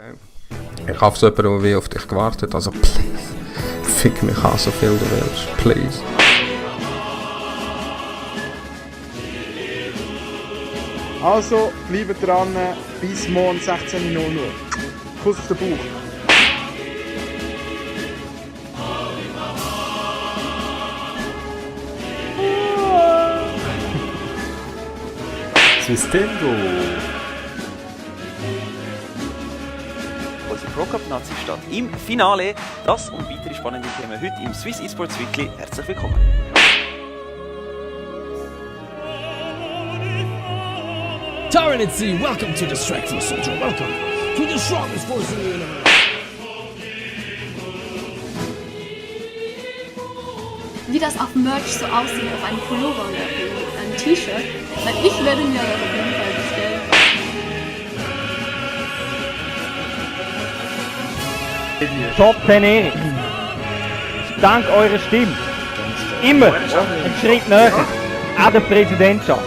Okay. Ich hoffe, so jemand, der wie auf dich gewartet. Also, please. Fick mich an, so viel du willst. Please. Also, bleibt dran, bis morgen 16:00 Uhr. Kuss auf den Bauch. Sustendo. Unsere Pro-Cup-Nazi steht im Finale. Das und weitere spannende Themen heute im Swiss Esports Weekly. Herzlich willkommen. Tyranidsea, welcome to Distraction Soldier. Welcome to the strongest force in the universe. Wie das auf Merch so aussieht, auf einem Pullover oder auf einem T-Shirt, weil ich werde mir das auf jeden Fall bestellen. Top 10 Erik. Dank eurer Stimme. Immer einen Schritt näher an der Präsidentschaft.